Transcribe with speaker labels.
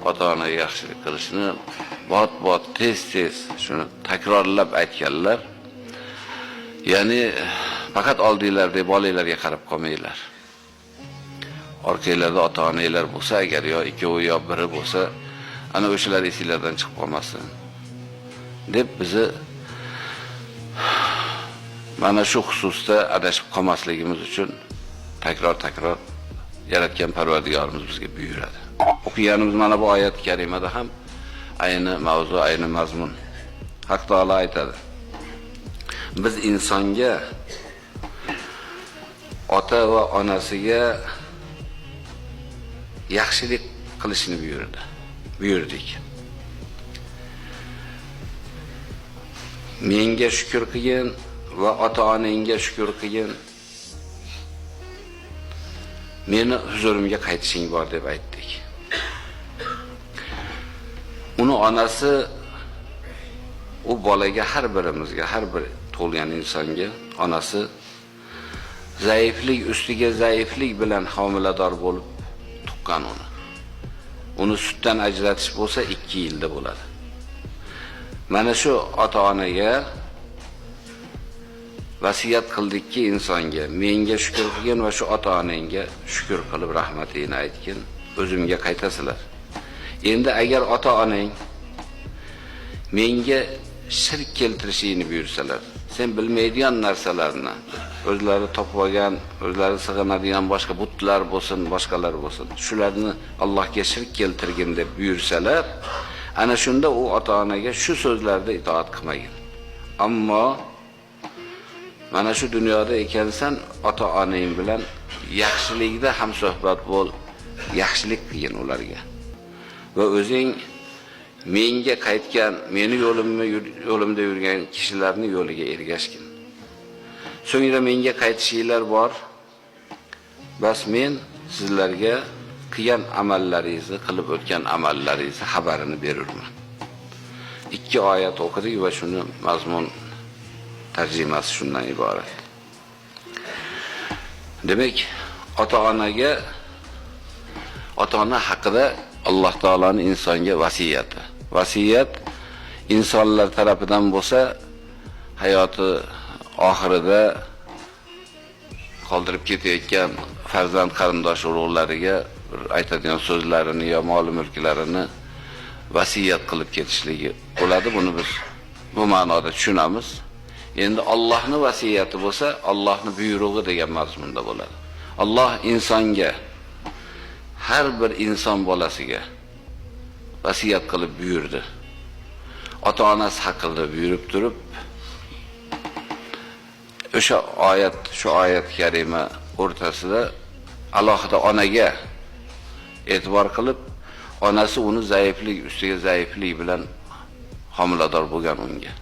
Speaker 1: Ota-onaga yaxshilik qilishni bot-bot, tez-tez shuni takrorlab aytganlar. Ya'ni faqat oldinglardagi bolanglarga qarab qolmanglar. Orqanglarda ota-onanglar bo'lsa, agar yo ikkovi yo biri bo'lsa, ana o'shalar esinglardan chiqib qolmasin deb bizni mana shu xususda adashib qolmasligimiz uchun takror-takror yaratgan Parvardigorimiz bizga buyuradi. O'qiganimiz mana bu oyat karimada ham ayni mavzu, ayni mazmun. Haq taolo aytadi: Biz insonga ota va onasiga yaxshilik qilishni buyurdi. Buyurdik. Menga shukr qilgin va ota-onangga shukr qilgin. Meni huzurimga qaytishing bor deb aytdik. Uni onasi u bolaga, har birimizga, har bir tug'ilgan insonga onasi zaiflik ustiga zaiflik bilan homilador bo'lib tuqqan uni. Uni sutdan ajratish bo'lsa 2 yilda bo'ladi. Mana shu ota-onaga vasiyat qildikki insonga, menga shukr qilgin va shu ota-onangga shukr qilib rahmatingni aytgin, o'zimga qaytasizlar. Endi agar ota-onang menga shirk keltirishingni buyursalar, sen bilmaydigan narsalarni, o'zlari topib olgan, o'zlari sig'inadigan boshqa butlar bo'lsin, boshqalar bo'lsin, shularni Allohga shirk keltirgin deb buyursalar, ana shunda u ota-onaga shu so'zlarda itoat qilmagin. Ammo mana shu dunyoda ekansan, ota-onang bilan yaxshilikda hamsuhbat bo'l, yaxshilik qilgin ularga. Va o'zing menga qaytgan, meni yo'limda yurgan kishilarning yo'liga ergashgin. So'ngra menga qaytishinglar bor. Bas men sizlarga qilgan amallaringizni, qilib o'tgan amallaringizni xabarini berurman. 2 oyat o'qidik va shuni mazmun tarjimasi shundan iborat. Demak, ota-onaga, ota-ona haqida Alloh taoloning insonga vasiyati. Vasiyat insonlar tarafidan bo'lsa, hayoti oxirida qoldirib ketayotgan farzand, qarindosh urug'lariga bir aytadigan so'zlarini yo mol mulklarini vasiyat qilib ketishligi bo'ladi. Buni biz bu ma'noda tushunamiz. Endi Allohning vasiyati bo'lsa, Allohning buyrug'i degan mazmunda bo'ladi. Alloh insonga, har bir inson bolasiga vasiyat qilib buyurdi. Ota-onasi haqida buyurib turib, o'sha oyat, shu oyat karima o'rtasida alohida onaga e'tibor qilib, onasi uni zaiflik ustiga zaiflik bilan homilador bo'lgan unga.